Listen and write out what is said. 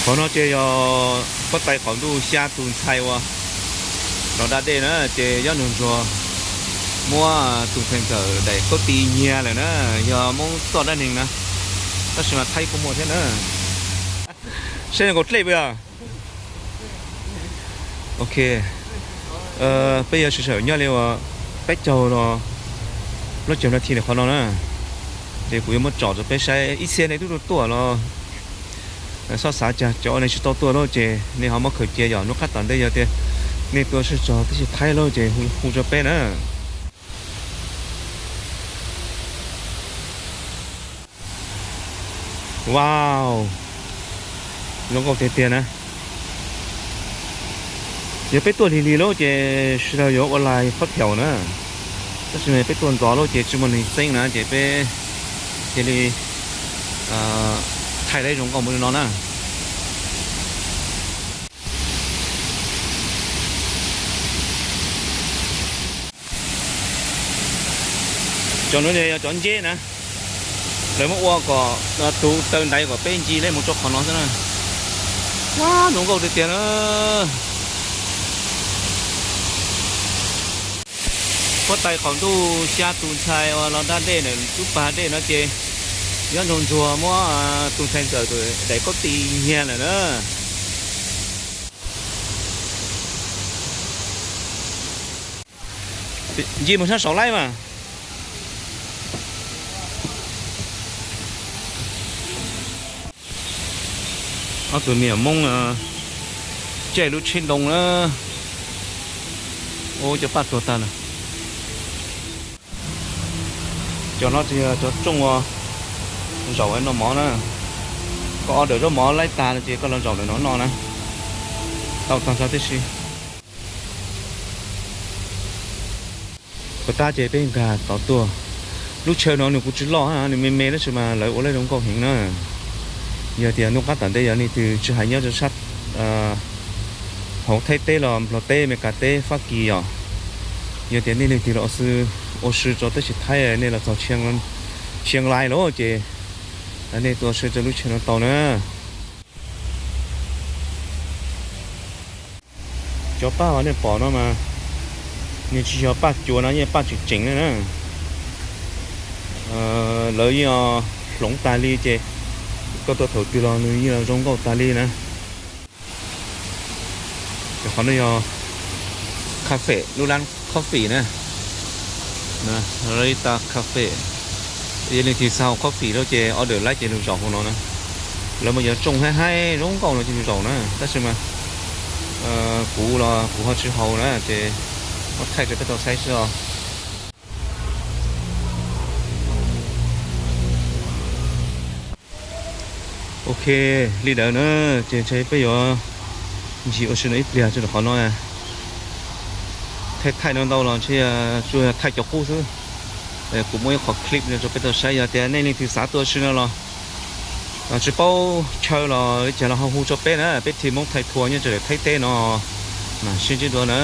Qhov no ces yog huab tais qaum ntuj xya tus ntxhais uas los da dej na, ces yob nrog ntsuag muab tus ntxhais ntxawm daim kaub ti nyiag lawm na, yog Hmoob txoj dab neeg na, tab sis mas Thaib kuj muaj thiab na. Saib nkaus dlej puas yog? Ok, peb yuav sawv sawm nyob li uas peb caug los plaub caug nas this ntawm qhov no na, ces kuv yuav muab tsom rau peb saib. Ib txhia nej twb tuaj tuaj los txhob xav cas cov nej tsis tau tuaj lawm ces nej ho muab khaws cia yom. Hnub qab tom ntej yog tias nej tuaj sib txog teb chaws Thaib lawm ces hu rau peb na. Wow, zoo nkauj tiag tiag na. Yog peb tuaj lig lig lawm ces sawv daws yuav ua lais phab phaum na, tab sis mas peb tuaj ntxov lawm ces tsis muaj neeg txeeb na ces peb cia li thaij tau zoo nkauj mus li no na. Cov no yog cov nceb na, lawv muab ua kom tus taw ntaiv kom peb ncig lawm mus rau qhov no xwb na. Ab, zoo nkauj tiag tiag na. Huab tais qaum ntuj xya tus ntxhais uas los da dej ntawm lub pas dej no ces yob nrog ntsuag muab tus ntxhais ntxawm daim kaub ti nyiag lawm na. Ncig mus sab saud laib mas. Ob tug me nyuam Hmoob caij lub tsheb ntoo na. Ua cov paj tuag tag lawm. Cov no ces yog cov rooj uas zaum noj mov na. Koj order zaub mov laib tag no ces koj los zaum ntawm no noj na. Tau tag nrho tib si. Puas tab ces peb nkag tod tuaj. Lub chaw no nws kuj tsis loj, nws me me tab sis mas lawv ua lawv zoo nkauj heev na. Yog tias hnub qab tom ntej yog nej leej twg tsis hais nyob rau sab hauv Thaib teb los Nplog teb, Meskas teb, Fab Kis yom, yog tias nej leej twg los ua si rau teb chaws Thaib, nej los txog Tshiab Lais lawm ces nej tuaj ua si rau lub chaw no tau na. Cov paj uas nej pom no mas nws tsis yog paj cua no, yeej paj tseem tseem na. Lawv yeej hloov tas li ces koj tuaj thaum twg los nws yeej zoo nkauj tas li na. Cov qhov no yog cafe, lub lab coffee na. Rita Cafe. Yog leej twg xav haus coffee lawm ces order laib ces los zaum hauv no na. Lawv muaj cov rooj haib haib zoo nkauj no ces los zaum na, tab sis mas kuv los kuv ho tsis haus na ces muab thaij rau peb tau saib xwb os. Ok, li ntawd na, ces ntshe peb yuav ncig ua si no ib pliag rau qhov no. Thaij thaij no ntau los ntshe tsuas thaij cov qub xwb. Kuv muab ib qho clip no rau peb tau saib, yog tias nej leej twg xav tuaj ua si no los tsis paub chaw los li cas los ho hu rau peb na, peb team Hmoob Thaib Thuam nyob rau Thaib teb no mam sib ntsib dua na.